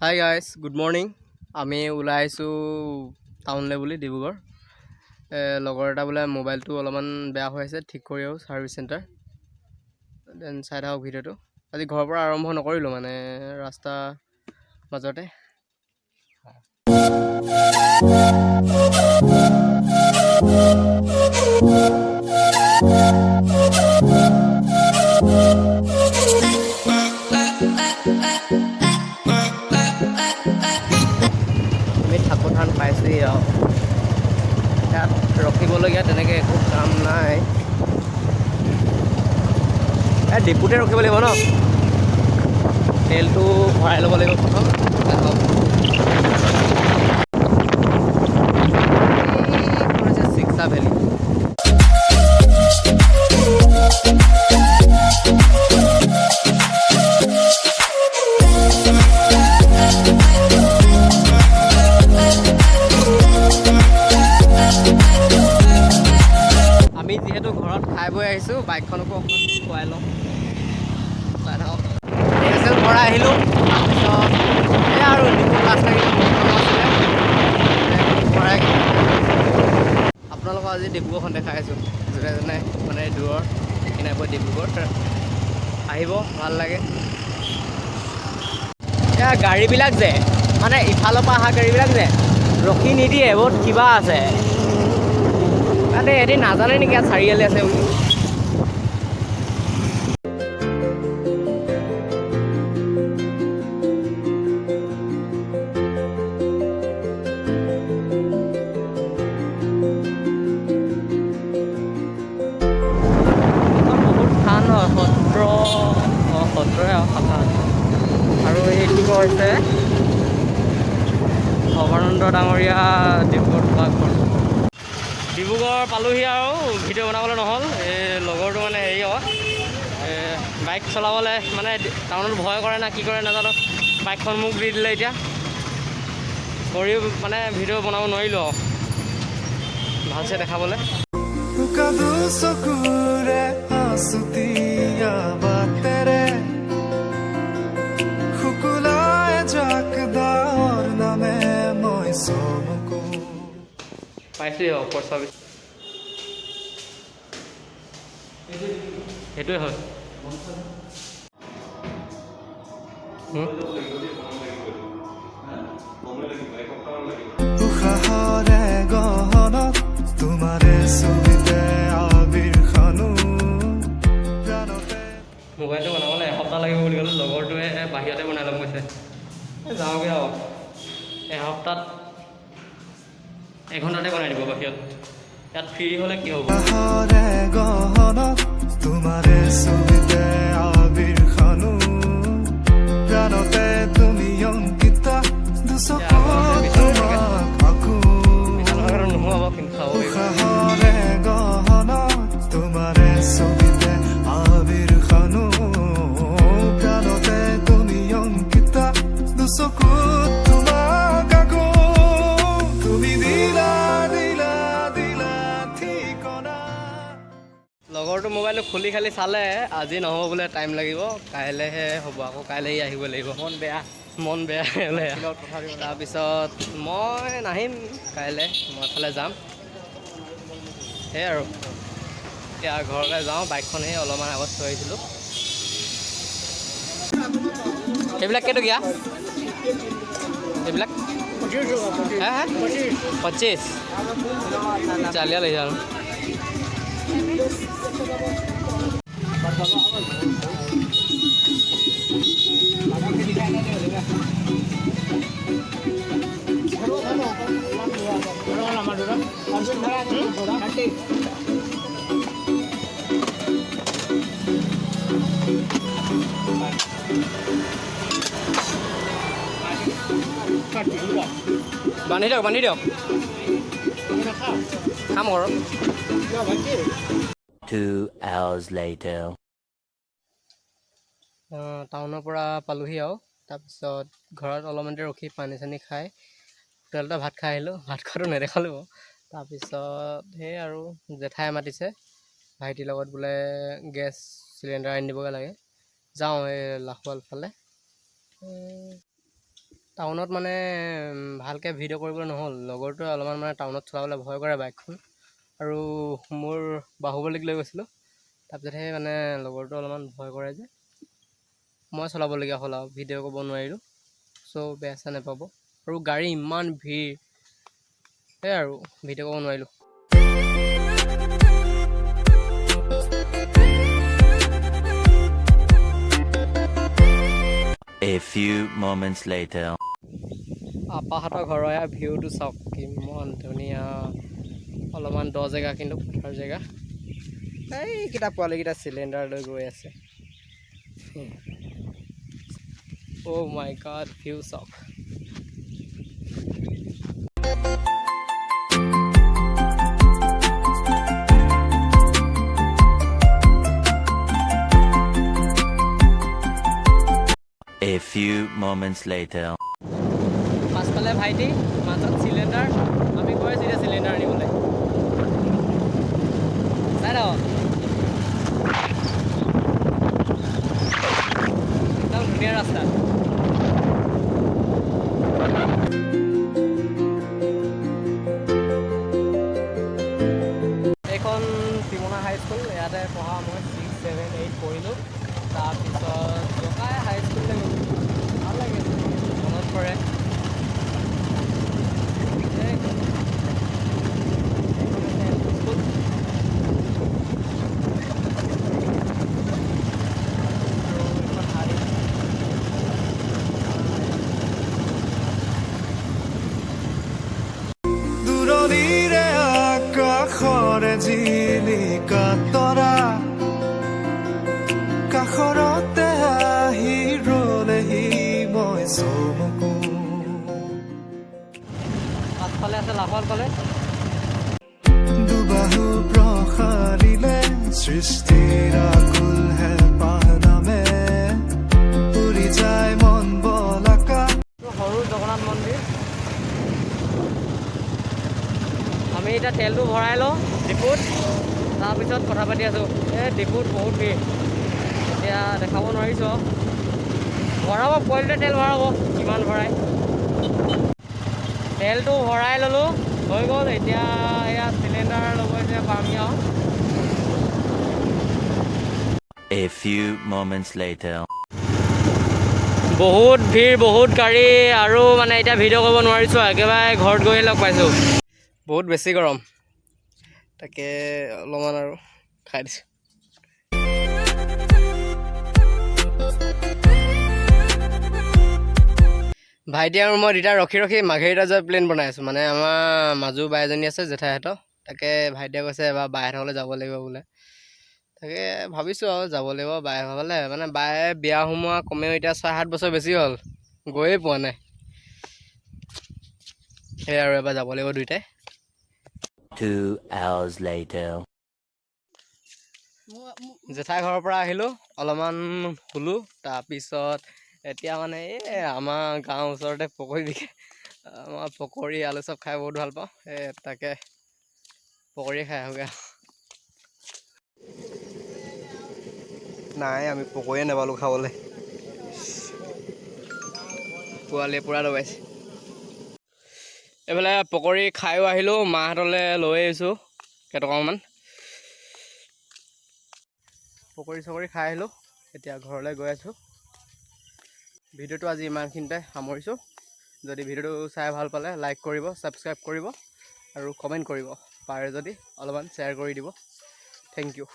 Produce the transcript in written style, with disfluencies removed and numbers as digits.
Hi guys, good morning. আমি ওলাই আহিছোঁ টাউনলৈ বুলি ডিব্ৰুগড়। লগৰ এটা বোলে মোবাইলটো অলপমান বেয়া হৈ আছে, ঠিক কৰি আহোঁ ছাৰ্ভিচ চেণ্টাৰ। Then চাই থাকক ভিডিঅ'টো। আজি ঘৰৰ পৰা আৰম্ভ নকৰিলোঁ, মানে ৰাস্তা মাজতে। আমি ঠাকুৰথান পাইছোঁহি আৰু। ইয়াত ৰখিবলগীয়া তেনেকৈ একো কাম নাই। এই ডিপুতে ৰখিব লাগিব ন, তেলটো ভৰাই ল'ব লাগিব প্ৰথম। এইখন হৈছে চিক্সা ভেলী। আমি যিহেতু ঘৰত খাই বৈ আহিছোঁ, বাইকখনকো অকণমান খুৱাই লওঁ। চাই থাকক। তেল চেল ভৰাই আহিলোঁ। তাৰপিছত এয়া আৰু ডিপুত লাজ লাগিলে, বহুত কাম আছিলে। ভৰাই আপোনালোকক আজি ডিব্ৰুগড়খন দেখাই আছোঁ। যোনে যোনে মানে দূৰৰ দেখি নাই পোৱা ডিব্ৰুগড়, আহিব, ভাল লাগে। এয়া গাড়ীবিলাক যে, মানে ইফালৰ পৰা অহা গাড়ীবিলাক যে ৰখি নিদিয়ে, বহুত কিবা আছে। তাতে এদিন নাজানে নেকি ইয়াত চাৰিআলি আছে বুলি? এইখন বহুত থান হয়, সত্ৰ। অঁ, সত্ৰই আৰু শাখা। আৰু এইটো হৈছে সৰ্বানন্দ ডাঙৰীয়া ডিব্ৰুগড় থকা ঘৰ। ডিব্ৰুগড় পালোহি আৰু ভিডিঅ' বনাবলৈ নহ'ল। এই লগৰটো মানে হেৰি হয়, বাইক চলাবলৈ মানে টাউনত ভয় কৰে না কি কৰে নাজানো, বাইকখন মোক দি দিলে। এতিয়া কৰি মানে ভিডিঅ' বনাব নোৱাৰিলোঁ আৰু ভালছে দেখাবলৈ। কাদু চকুৰে আছুতীয়া বাটেৰে শুকুলাই যাক ডাৱৰ নামে মই চমকো। পাইছোঁহি আৰু ওপৰ চাবি। সেইটোৱে হয়। উশাহৰে গহনত তোমাৰে ছবিতে আবিৰ সানো প্ৰাণতে। মোবাইলটো বনাবলৈ এসপ্তাহ লাগিব বুলি ক'লে। লগৰটোৱে বাহিৰতে বনাই ল'ম কৈছে। এই যাওঁগৈ আৰু। এসপ্তাহত এঘণ্টাতে বনাই দিব বাহিৰত। ইয়াত ফ্ৰী হ'লে কি হ'ব? উশাহৰে গহনত তোমাৰে ছবিতে আবিৰ সানো প্ৰাণতে তুমি অংকিতা, দুচকুত তোমাক আঁকো। বিশাল নোহোৱাব, কিন্তু চাব পাৰিব। উশাহৰে গহনত তোমাৰে ছবিতে আবিৰ সানো প্ৰাণতে তুমি অংকিতা, দুচকুত তোমাক আঁকো। তুমি দিলা দিলা দিলা ঠিকনা। লগৰটো মোবাইলটো খুলি খালি চালে, আজি নহ'ব বোলে, টাইম লাগিব, কাইলৈহে হ'ব। আকৌ কাইলৈ ই আহিব লাগিব। মন বেয়া। মন বেয়া হ'লে। তাৰপিছত মই নাহিম কাইলৈ, মই এফালে যাম। সেয়াই আৰু, এতিয়া ঘৰলৈ যাওঁ। বাইকখন সেই অলপমান আগত থৈ আহিছিলোঁ। সেইবিলাক কেইটকীয়া এইবিলাক? হে হে, 25। চালিয়া লাগিছে আৰু। বান্ধি দিয়ক, বান্ধি দিয়ক। খাম ঘৰত। 2 hours later. টাউনৰ পৰা পালোহি আৰু। তাৰপিছত ঘৰত অলপমান দেৰি ৰখি পানী চানী খাই হোটেলতে ভাত খাই আহিলোঁ। ভাত খোৱাটো নেদেখালোঁ বাৰু। তাৰপিছত সেই আৰু জেঠাই মাতিছে ভাইটিৰ লগত বোলে গেছ চিলিণ্ডাৰ আনি দিবগৈ লাগে। যাওঁ এই লাহোৱাল ফালে। টাউনত মানে ভালকৈ ভিডিঅ' কৰিবলৈ নহ'ল। লগৰটোৱে অলপমান মানে টাউনত চলাবলৈ ভয় কৰে বাইকখন আৰু মোৰ বাহুবলীক লৈ গৈছিলোঁ। তাৰপিছত সেই মানে লগৰটোৱে অলপমান ভয় কৰে যে মই চলাবলগীয়া হ'ল আৰু ভিডিঅ' কৰিব নোৱাৰিলোঁ। চ' বেয়া চেয়া নাপাব। আৰু গাড়ী ইমান ভিৰ, সেয়াই আৰু ভিডিঅ' কৰিব নোৱাৰিলোঁ। A few moments later. আপাহঁতৰ ঘৰৰ এয়া ভিউটো চাওক, কিমান ধুনীয়া। অলপমান দ জেগা, কিন্তু পথাৰ জেগা। এইকেইটা পোৱালিকেইটা চিলিণ্ডাৰ লৈ গৈ আছে। অ' মাই গড, ভিউ চাওক। A few moments later. পাছফালে ভাইটি, মাজত চিলিণ্ডাৰ। আমি গৈ আছোঁ এতিয়া চিলিণ্ডাৰ আনিবলৈ। চাই থাকক, একদম ধুনীয়া ৰাস্তা। এইখন টিমনা হাইস্কুল, ইয়াতে পঢ়া মই 6, 7, 8 পঢ়িলোঁ। তাৰপিছত জকাই হাইস্কুললৈ গ'লোঁ। ভাল লাগে, মনত পৰে। এইখন এইখন হৈছে এল পি স্কুল আৰু এইখন শাৰী। দূৰণিৰে আকাশৰে জিলিকা তৰা কাষৰতে আহি ৰলেহি মই চমকো। পাছফালে আছে লাহোৱাল কলেজ। দুবাহু প্ৰসাৰিলে সৃষ্টিৰ আকুল হেঁপাহ নামে উৰি যায় মন বলাকা। এইটো সৰু জগন্নাথ মন্দিৰ। আমি এতিয়া তেলটো ভৰাই লওঁ ডিপুত, তাৰপিছত কথা পাতি আছোঁ। এই ডিপুত বহুত ভিৰ, এতিয়া দেখাব নোৱাৰিছোঁ আৰু। ভৰাব পোৱালিটোৱে তেল ভৰাব, কিমান ভৰাই। তেলটো ভৰাই ল'লোঁ, হৈ গ'ল। এতিয়া এয়া চিলিণ্ডাৰ ল'ব এতিয়া পামহি আৰু। A few moments later. বহুত ভিৰ, বহুত গাড়ী আৰু মানে এতিয়া ভিডিঅ' কৰিব নোৱাৰিছোঁ। একেবাৰে ঘৰত গৈহে লগ পাইছোঁ। বহুত বেছি গৰম, তাকে অলপমান আৰু খাই দিছোঁ। ভাইটি আৰু মই দুটা ৰখি ৰখি মাৰ্ঘেৰিটা যোৱাৰ প্লেন বনাই আছোঁ। মানে আমাৰ মাজু বাই এজনী আছে জেঠাইহঁতৰ, তাকে ভাইটিয়ে কৈছে এবাৰ বায়েহঁতৰ যাব লাগিব বোলে। তাকে ভাবিছোঁ আৰু যাব লাগিব বায়ে ঘৰলৈ। মানে বায়ে বিয়া সোমোৱা কমেও এতিয়া 6-7 বছৰ বেছি হ'ল, গৈয়ে পোৱা নাই। সেয়াই আৰু এবাৰ যাব লাগিব দুইটাই। 2 hours later. জেঠাই ঘৰৰ পৰা আহিলোঁ, অলপমান শুলোঁ। তাৰপিছত এতিয়া মানে এই আমাৰ গাঁৱৰ ওচৰতে পকৰি বিকে। মই পকৰি, আলু চপ খাই বহুত ভাল পাওঁ। এই তাকে পকৰিয়ে খাই আহোঁগৈ। নাই, আমি পকৰিয়ে নাপালোঁ খাবলৈ। পোৱালিয়ে পূৰা দবাইছে। এইফালে পকৰি খায়ো আহিলোঁ, মাহঁতলৈ লৈ আহিছোঁ কেইটকামান। পকৰি চকৰি খাই আহিলোঁ, এতিয়া ঘৰলৈ গৈ আছোঁ। ভিডিঅ'টো আজি ইমানখিনিতে সামৰিছোঁ। যদি ভিডিঅ'টো চাই ভাল পালে লাইক কৰিব, ছাবস্ক্ৰাইব কৰিব আৰু কমেণ্ট কৰিব। পাৰে যদি অলপমান শ্বেয়াৰ কৰি দিব। Thank U.